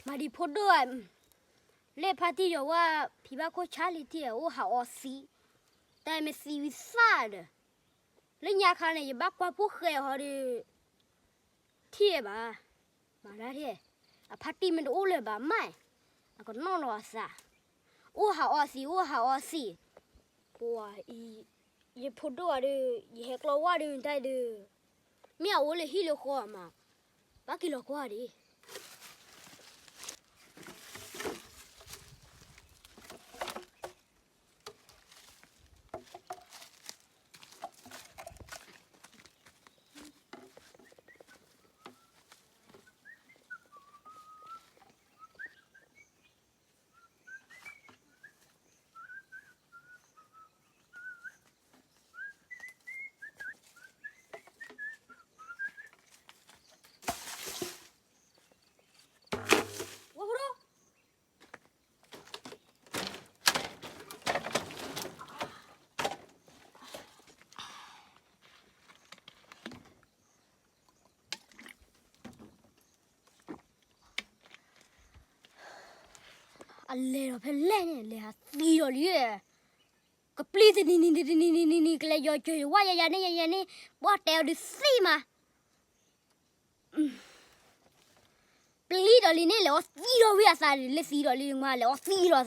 မၤဒံးဖိဒိၣ်ဧါ, လၢဖါတံၢ်ယီၤဝဲ ဖံးဘၣ်ခိၣ်ဆါလံထံၣ် အိၣ်ဟးအီသံ, တၢ်မ့ၢ်သံဝံသၣ်ဒီး, လၢညါခါန့ၣ် ယဘၣ်ကွၢ်ဖိၣ်ဃဲဟီဒီး, ထံၣ်ဘၣ်, မၤဒၣ်ထံၣ်, အဖါတံၢ်မ့ၢ်တအိၣ်လၢၤဘၣ်မး, အကနီၣ်လီၤအသး, အိၣ်ဟးအီသံ အိၣ်ဟးအီသံ, ပှၤအံၤ, ယဖိဒိၣ်ဧါဒီး ယဟဲကျီဝါဒီးတၢ်ဒီး, မ့ၢ်အအိၣ်လၢဟံၣ်လၢဃီမး, ဘၣ်က့ၤလီၤကွၢ်ဒံး အလဲၤဒီးဖဲလဲၣ်န့ၣ် လဲၤဟးသံဒီးလံ, ကပျံၤတနံၤနံၤတနံၤနံၤနံၤနံၤ ကလဲၤယီၤစၢၤယဝဲယၤယၤန့ၣ်ယၤယၤန့ၣ်, ပှၤတဲအီၤဒုးသံမး, ပျံၤဒီးလံန့ၣ် လဲၤအီသံဒီးဝံၤအသး လၢသံဒီးလံမး လဲၤအီသံဒီးသးဒီးလံ.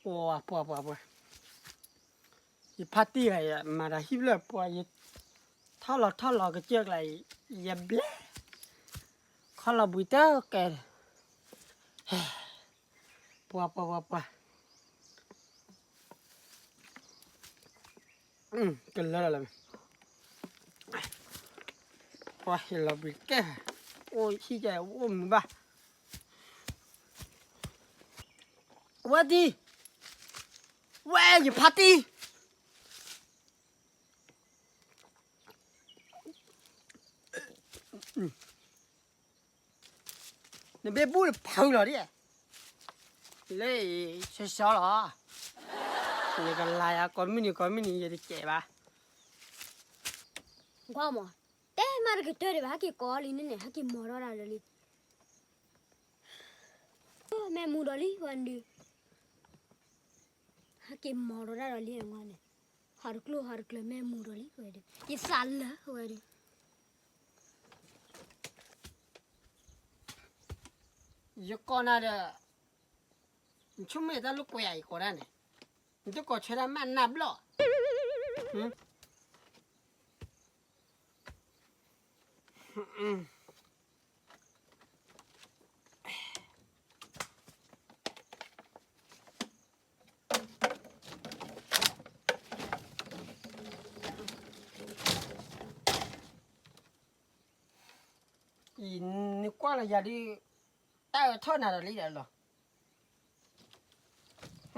ပှၤပှၤပှၤပှၤ, ယဖါတံၢ်ဂၤ ယမၤတၢ်ဟံၣ်ဖျၢၣ်ပှၤ, ယထီၣ်လီၤထီၣ်လီၤကစၢၢ်ကျါ, ယဘျဲၣ်, ခီလီၤဘှံးတကဲ, ပှၤပှၤပှၤပှၤ ကလၢလီၤလၢ, ပှၤဟ့ၣ်လီၤဘှံးကဲ, အိၣ်ဟံၣ်ကဲအိၣ်မုာ်ဘၣ်, ဝဲဒ်, ဝဲယဖါတံၢ် နဘ့ၣ်ဘူၣ်တဖုလီၤဒ်, လၢ, ဆှီဆှီလီၤ, နကလၤယၤကိးမုၢ်နံၤကိးမုၢ်နံၤ ယတစဲးဘၣ်, ကွၢ်မး, တဲမးတကတၢၢ်ဒံးဘၣ် ဟဲက့ၤကိးလံန့ၣ်န့ၣ် ဟဲက့ၤမီၤထီၣ်ဒၣ်ဒီးလံ, မဲာ်မူၤဒီးလံဝဲဒုး ဟဲက့ၤမီၤထီၣ်ဒၣ်ဒီးလံ အဝဲန့ၣ်, ဟးတကျိၤဟးတကျၢၤ မဲာ်မူၤဒီးလံဝဲဒုး ယသးလၢဝဲဒုး, ယကိးနၤဒီး, နဆိကမိၣ်တၢ်လိာ်ကွဲဧါ ယကိးတၢ်န့ၣ်, နတကိးဆၢတၢ်မးနၢ်ဘျီၣ် အံၤ နကွၢ်လီၤယၤဒ်, တၢ်အၢထီၣ်နၤဒီးလံဒီးလီၤ, အ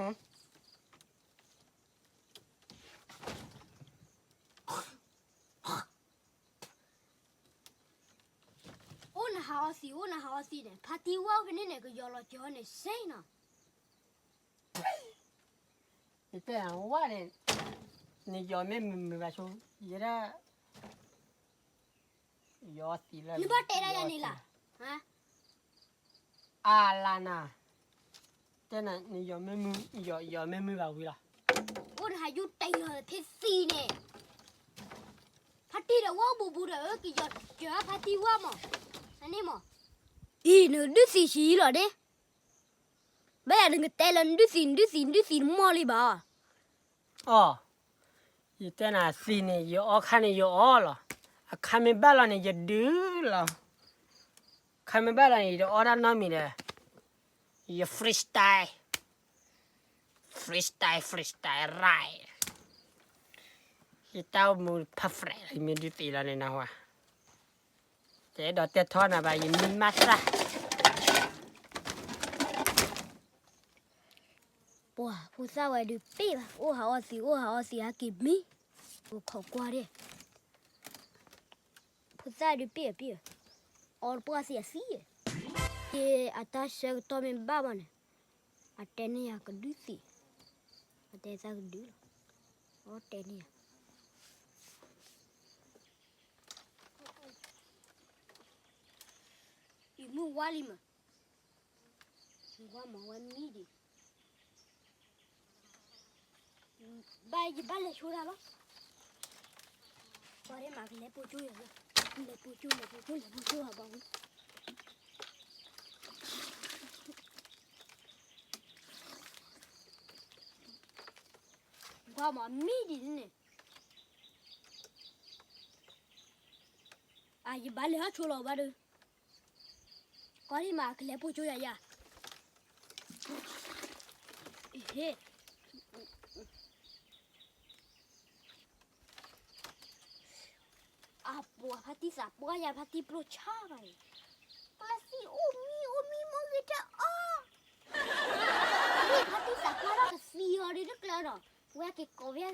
ိၣ်နဟးအီသံး အိၣ်နဟးအီသံးန့ၣ် ဖါတံၢ်ဝၣ်ဖဲန့ၣ်န့ၣ် ကယီၤလီၤကၠီန့ၣ်စ့ၢ်နီၤ, ယတဲဝၣ်န့ၣ်, နယီၤမ့ၢ်မုာ်မုာ်ဘၣ်ဆိ, ယဲဒၣ် ယီၤသံးလၢ နဘၣ်တဲဒၣ်ယၤန့ၣ်လီၤ, အါလါနၤ, တဲနၤ နယီၤမ့ၢ်မုာ်, ယီၤမ့ၢ်မုာ်ဘၣ်ဝံၤလီၤ, အိၣ်နဟးယူၤတယီၤဖဲသံးန့ၣ်, ဖါတံၢ်ဒီးဝၣ်အိၣ်ဘူးဘူးဒီး ကယီၤကၢဖါတံၢ်ဝၣ်မး, အန့ၣ်မး, အံၤ နဒုးသံးဆံးလီၤဒ့ ဘၣ်ယၤနကတဲလၢနဒုးသံး နဒုးသံး နဒုးသံးတမီၢ်လံဘၣ်, အီ, ယတဲနၤသံးန့ၣ် ယအီခါန့ၣ်ယအီလီၤ, အခါမ့ၢ်ဘၣ်လီၤန့ၣ် ယဒုးလီၤ, ခါမ့ၢ်ဘၣ်လီၤန့ၣ် ယတအီတၢ်နီတမံၤဒီး, ယ freestyle, freestyle, freestyle, right, ယတၢ်အိၣ်မူ perfect လီၤ ယမ့ၢ်ဒုးသံးလီၤန့ၣ်နဟါ, ယအဲၣ်ဒိးတဲထီၣ်နၤဘၣ် ယမံမးသၣ် ပှၤ ဖိသၣ်ဝဲဒုးပ့ၢ်ဘၣ်, အိၣ်ဟးအီသံး, အိၣ်ဟးအီသံး ဟဲက့ၤမံ, အိၣ်ခိးကွၢ်ဒၣ်, ဖိသၣ်ဒုးပ့ၢ်အပ့ၢ်, အီတပှၢ်သံးအသံး, က့ၤအတၢ်ဆၢကတီၢ်မ့ၢ်ဘၣ်ဘၣ်န့ၣ်, အတဲန့ၢ်ယၤကဒုးသံး, အတဲသးကဒုးလီၤ, အီတဲန့ၢ်ယၤ ယမုၢ်ဝါလံမး, ဝါမၤဝဲမံဒံး, ဘၣ်ယဘၣ်လဲၤဆိတၢ်လီၤ, ပှၤဒ်မးကလဲၤပိာ်ကၠိယၤ, လဲၤပိာ်ကၠိ လဲၤပိာ်ကၠိ လဲၤပိာ်ကၠိဟးဘၣ်ဝံၤ, ဝါမၤမံဒံးန့ၣ်, အယဘၣ်လဲၤဟီၣ်ဆိလီၤဘၣ်ဒီး, ကီဒ်မးကလဲၤပိာ်ကၠိယၤယၤ, ဟ့ၣ် အပှၤဖါတံၢ်သးပှၢ်ယၤ ဖါတံၢ်ပျိဆါဘၣ်အံၤ, ကျဲသံအိၣ်မံအိၣ်မံ မိၢ်ဂ့ၤတအီၣ်, ဖါတံၢ်သးပှၢ်ထီၣ်ကသံအီၤဒ်တကျၢၤဒီး, ဝဲက့ၤကိးဝဲ,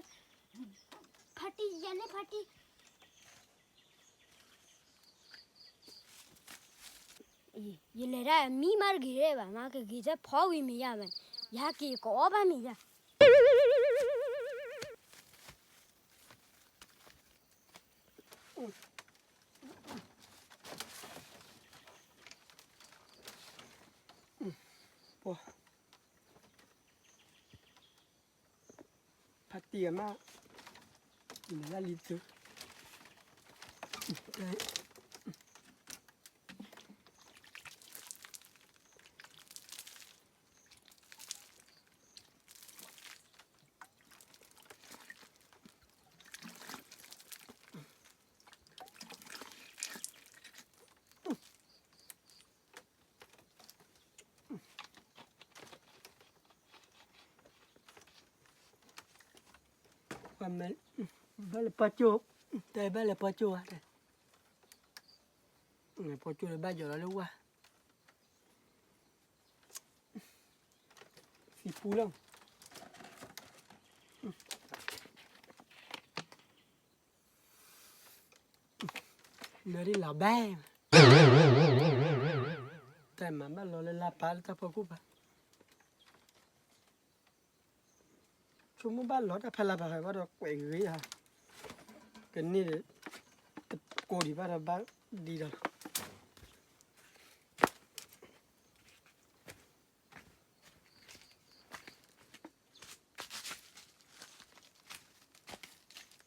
ဖါတံၢ်ယၤန့ၣ် ဖါတံၢ် ယလဲၤဒၣ်မံမးတဂ့ၤဘၣ်, မ့ၢ်ကဂ့ၤထဲဖီဝံၤမ့ၢ်ယါမး, ယဟဲက့ၤကအီၣ်ဘၣ်မ့ၢ်ယါ, ပှၤ ဖါတံၢ်အမါ, လဲၤလၢလံသု, ဘၣ်လဲၤပီၢ်ကၠိ, တဲဘၣ်လဲၤပီၢ်ကၠိဧါ, ပီၢ်ကၠိလၢဘၣ်ယီၤလီၤလၢဝါ, သံပူလီၤ, နၢၤဒ်လီၤဘဲ, တၢ်မၤဘၣ်လီၤလၢလၢပၢ်လၢတၢ်ဖီခိၣ်ပၢ်, ဆိကမိၣ်ဘၣ်လီၤတၢ်ဖးလၢ်ဖးဟးဘၣ်ဒီးကွဲးဂ့ၤဧါ, ကန့ၢ်ဒီး, တကိးဒံးဘၣ်ဒီးဘၣ်ဒံးဒီး မ့ၢ်ယါမုၢ်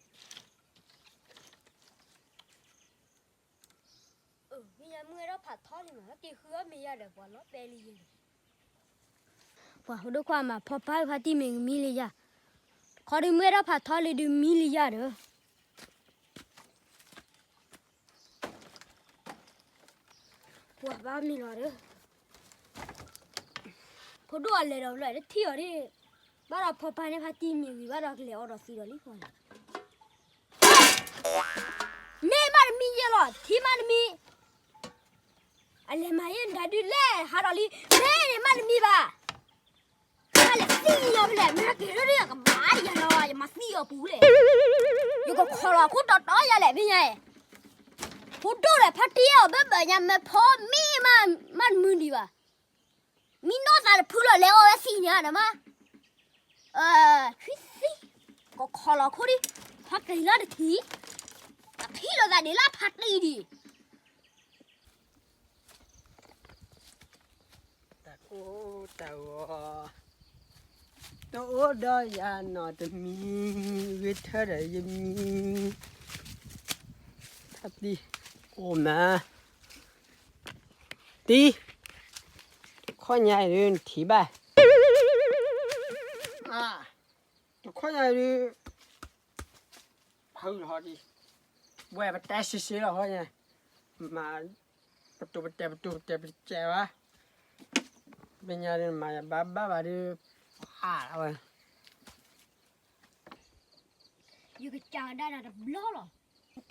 အဲၣ်ဒိးဖးထီလံမး ဟဲက့ၤဃုအီၣ်မ့ၢ်ယါဒီးပှၤလီၤပဲလံယဲ, ပှၤဖိဒိၣ်ခွါမၤဖီပၢ်ဖါတံၢ်မ့ၢ်ကမံလံယါ, ခီဒုးမုၢ်အဲၣ်ဒိးဖးထီလံဒုးမံလံယါဒီး ပှၤဘၣ်မံလီၤဒီး, ဖိဒိၣ်အလဲၤဒီးဖျၢၣ်တထံၣ်အီၤဒၣ်, ဘၣ်ဒီးဖီပၢ်န့ၣ်ဖါတံၢ်မ့ၢ်ဝံၤဘၣ်ဒီးကလဲၤအီၣ်ဒီးသံဒီးလံဃီန့ၣ်, မ့ၢ်မးတမံယဲလီၤ ထံမးတမံ, အလဲၤမၤယဲၢ်နၤဒုးလဲၣ်ဟးဒီးလံ, မ့ၢ်န့ၣ်မးတမံဘၣ် မ့ၢ်လဲၤသံယီၤဖဲလဲၣ် မ့ၢ်က့ၤလၢကဘၣ်ယၤလီၤ ယမၤသံအီၤပူၤလဲၣ်, ယကခိးလီၤခိၣ်တီတီယၤလဲၣ် မ့ၢ်ညါ, ဖိဒိၣ်ဒီးဖါတံၢ်အီၤဘၢဘၢညါ မ့ၢ်ဖီမ့ၢ်မး မးတမုာ်ဒံးဘၣ်, မံနီၢ်သးတဖုလီၤ လဲၤအီၣ်ဝဲသံန့ၣ်ဒီးမး, ဆံသံ, ကခိးလီၤခိၣ်ဒံး, ဖါက့ၤလၢတထံၣ်, အထံၣ်လိာ်သးဒ်လၢဖါတံၢ်ဒံး တၢ်ကိၢ်တၢ်ဂီၤ, တအိၣ်ဒီးယၤနီတမံၤ, ဂ့ၤထၢဒီးယမံၤ, တၢ်တံၢ်, အိၣ်မး, တံၢ်, တခီညါအံၤဒုးနထံၣ်ဘၣ်, တခီညါအံၤဒုး ဖုလီၤဟီဒံး, ဝဲပတဲဆှ့ဆှ့လီၤဟီညါ, မၤပတိၤပတဲာ်ပတိၤပတဲာ်ပစဲးဘၣ်, မ့ၢ်ညါဒုးမၤယၤဘၣ်ဘၣ်ဘၣ်ဒုး, အါဝဲ, ယကစၢ်ဒၣ်နၤတဘျီလီၤ,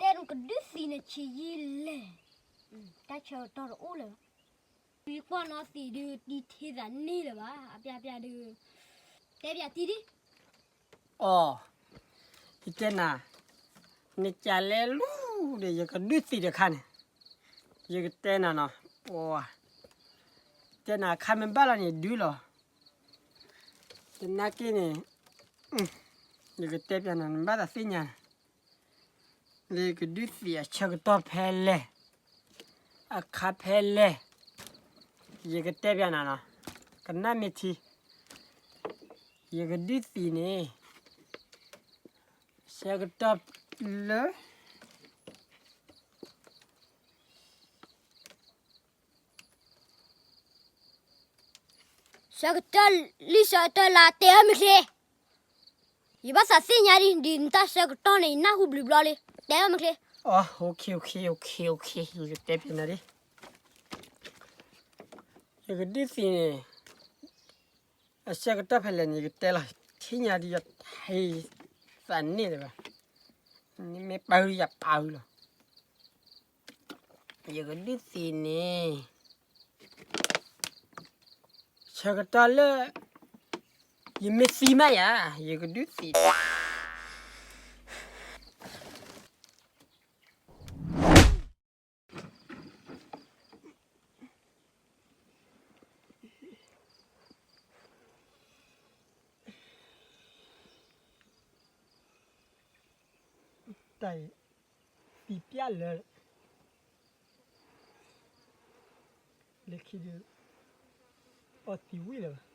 တ တဲနကဒုးသံၣ်န့ၣ်ဆံးယံာ်လဲၣ်, တၢ်ဆၢကတီၢ်တအိၣ်လၢၤဘၣ်. ယကွၢ်နီၣ်သံၣ်ဒုးတံၤထဲသးန့ၣ်လၢၤဘၣ်, အပျၢ်ပျၢ်ဒုး, တဲပျၢ်တံၤဒုး. အိ, ယတဲနၤ, နကလဲၤလူၤဒီး ယကဒုးသံၣ်တခါန့ၣ်, ယကတဲနၤနီၤ, ပှၤ, တဲနၤခါမ့ၢ်ဘၣ်လီၤန့ၣ်ဒုးလီၤ. သနာ်က့န့ၣ်, ယကတဲပျၢ်နၤ နဘၣ်သးသ့ၣ်ညါ လၢယကဒုးသံၣ်အဆၢကတီၢ်ဖဲလဲၣ်, အခါဖဲလဲၣ်, ယကတဲပျၢ်နၤနီၤ, ကနၣ်မ့ၢ်ထံ, ယကဒုးသံၣ်န့ၣ်, ဆၢကတီၢ်လၢ ဆၢကတီၢ်လံ ဆၢကတီၢ်လါ တဲအီၤမ့ၢ်ချ့, ယဘၣ်သးသ့ၣ်ညါဒ် ဒ်နတၢ်ဆၢကတီၢ်န့ၣ် ယနၢ်ဟူဘျုးဘျီလံ, တဲအီၤမ့ၢ်ချ့. အိ, ယကတဲပျၢ်နၤဒ်, ယကဒုးသံၣ်န့ၣ်, အဆၢကတီၢ်ဖဲလဲၣ်န့ၣ် ယကတဲလီၤ, ထံၣ်ညါဒ်ယဟဲသးန့ၣ်လၢၤဘၣ်, နမ့ၢ်ပာ်ဂံၢ်ယပာ်ဂံၢ်လီၤ. ယကဒုးသံၣ်န့ၣ်, ဆၢကတီၢ်လၢ ယမ့ၢ်သံမးယၤ, ယကဒုးသံၣ် တၢ်အံၤ သံပျၢ်လၢ လၢခံဒုး အီသံဝံၣ်လၢၤဘၣ်.